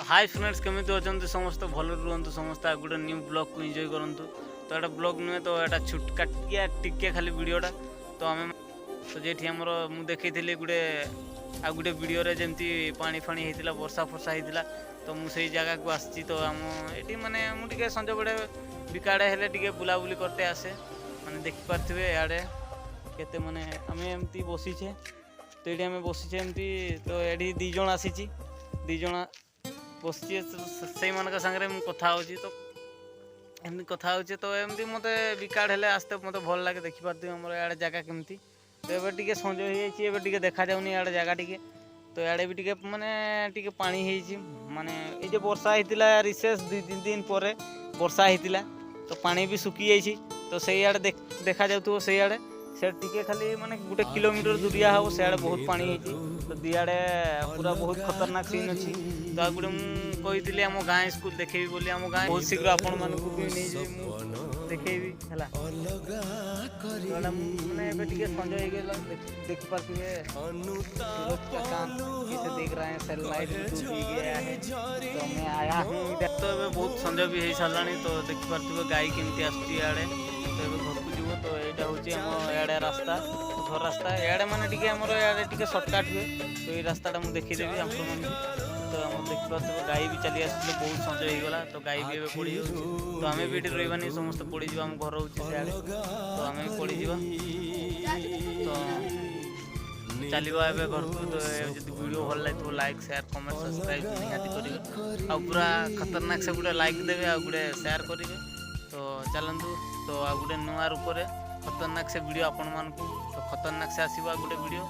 High friends, କେମିତି ଅଛନ୍ତି ସମସ୍ତେ? ଭଲରେ ରୁହନ୍ତୁ ସମସ୍ତେ। ଆଉ ଗୋଟେ ନ୍ୟୁ ବ୍ଲଗ୍କୁ ଏନ୍ଜୟ କରନ୍ତୁ। ତ ଏଇଟା ବ୍ଲଗ୍ ନୁହେଁ, ତ ଏଇଟା ଛୋଟକାଟିଆ ଟିକେ ଖାଲି ଭିଡ଼ିଓଟା। ତ ଆମେ ତ ଯେଠି ଆମର ମୁଁ ଦେଖେଇଥିଲି ଗୋଟେ ଆଉ ଗୋଟେ ଭିଡ଼ିଓରେ, ଯେମିତି ପାଣି ଫାଣି ହେଇଥିଲା, ବର୍ଷା ଫର୍ଷା ହେଇଥିଲା, ତ ମୁଁ ସେଇ ଜାଗାକୁ ଆସିଛି। ତ ଆମ ଏଠି ମାନେ ମୁଁ ଟିକେ ସଞ୍ଜବେଳେ ବିକାଡ଼େ ହେଲେ ଟିକେ ବୁଲାବୁଲି କରତେ ଆସେ। ମାନେ ଦେଖିପାରୁଥିବେ ଇଆଡ଼େ କେତେ ମାନେ ଆମେ ଏମିତି ବସିଛେ। ତ ଏଇଠି ଆମେ ବସିଛେ ଏମିତି। ତ ଏଠି ଦୁଇ ଜଣ ଆସିଛି, ଦୁଇ ଜଣ ବସିଛି, ସେଇମାନଙ୍କ ସାଙ୍ଗରେ ମୁଁ କଥା ହେଉଛି। ତ ଏମିତି କଥା ହେଉଛି। ତ ଏମିତି ମୋତେ ବିକାଡ଼ ହେଲେ ଆସତେ ମୋତେ ଭଲ ଲାଗେ। ଦେଖିପାରୁଥିବେ ଆମର ଇଆଡ଼େ ଜାଗା କେମିତି। ତ ଏବେ ଟିକେ ସଞ୍ଜ ହେଇଯାଇଛି, ଏବେ ଟିକେ ଦେଖାଯାଉନି ଇଆଡ଼େ ଜାଗା ଟିକେ। ତ ଇଆଡ଼େ ବି ଟିକେ ମାନେ ଟିକେ ପାଣି ହେଇଛି। ମାନେ ଏଇ ଯେ ବର୍ଷା ହେଇଥିଲା, ରିସେସ୍ 2-3 ଦିନ ପରେ ବର୍ଷା ହେଇଥିଲା, ତ ପାଣି ବି ଶୁଖି ଯାଇଛି। ତ ସେଇଆଡ଼େ ଦେଖାଯାଉଥିବ, ସେଇଆଡ଼େ ସେ ଟିକେ ଖାଲି ମାନେ 1 କିଲୋମିଟର ଦୂରିଆ ହେବ, ସିଆଡ଼େ ବହୁତ ପାଣି ହେଇଛି। ତ ଦିଆଡ଼େ ପୁରା ବହୁତ ଖତରନାକ ସିନ୍ ଅଛି। ତ ଆଉ ଗୋଟେ ମୁଁ କହିଥିଲି ଆମ ଗାଁ ସ୍କୁଲ ଦେଖେଇବି ବୋଲି। ଆମ ଗାଁ ବହୁତ ଶୀଘ୍ର ଆପଣମାନଙ୍କୁ ବି ନେଇଯିବି, ମୁଁ ଦେଖେଇବି ହେଲା। ତ ଏଇଟା ମୁଁ ମାନେ ଏବେ ଟିକେ ସଞ୍ଜ ହେଇଗଲା, ଦେଖିପାରୁଥିବେ सूरज का चांद कैसे दिख रहा है। सनलाइट भी दूर दी गया है। तो मैं आया हूँ इधर। ତ ଏବେ ବହୁତ ସଞ୍ଜ ବି ହେଇସାରିଲାଣି। ତ ଦେଖିପାରୁଥିବେ ଗାଈ କେମିତି ଆସୁଛି ଇଆଡ଼େ। ତ ଏବେ ଘରକୁ ଯିବ। ତ ଏଇଟା ହେଉଛି ଆମ ଇଆଡ଼େ ରାସ୍ତା, ଘର ରାସ୍ତା ଇଆଡ଼େ। ମାନେ ଟିକେ ଆମର ଇଆଡ଼େ ଟିକେ ସର୍ଟକଟ୍ ହୁଏ। ତ ଏଇ ରାସ୍ତାଟା ମୁଁ ଦେଖେଇଦେବି ଆପଣମାନଙ୍କୁ। ତ ଆମର ଦେଖିପାରୁଥିବେ ଗାଈ ବି ଚାଲି ଆସୁଥିଲେ। ବହୁତ ସଞ୍ଜ ହେଇଗଲା, ତ ଗାଈ ବି ଏବେ ପଡ଼ିଯାଉଛି। ତ ଆମେ ବି ଏଠି ରହିବାନି, ସମସ୍ତେ ପଡ଼ିଯିବା। ଆମ ଘର ହେଉଛି ସିଆଡ଼େ, ତ ଆମେ ବି ପଡ଼ିଯିବା। ତ ଚାଲିବା ଏବେ ଘରକୁ। ତ ଯଦି ଭିଡ଼ିଓ ଭଲ ଲାଗିଥିବ, ଲାଇକ୍, ସେୟାର, କମେଣ୍ଟ, ସବସ୍କ୍ରାଇବ୍ ନିହାତି କରିବେ। ଆଉ ପୁରା ଖତରନାକ ସେ ଗୋଟେ ଲାଇକ୍ ଦେବେ ଆଉ ଗୋଟେ ସେୟାର କରିବେ। ତ ଚାଲନ୍ତୁ, ତ ଆଉ ଗୋଟେ ନୂଆ ରୂପରେ ଖତରନାକ ସେ ଭିଡ଼ିଓ ଆପଣମାନଙ୍କୁ, ତ ଖତରନାକ ସେ ଆସିବ ଆଉ ଗୋଟେ ଭିଡ଼ିଓ।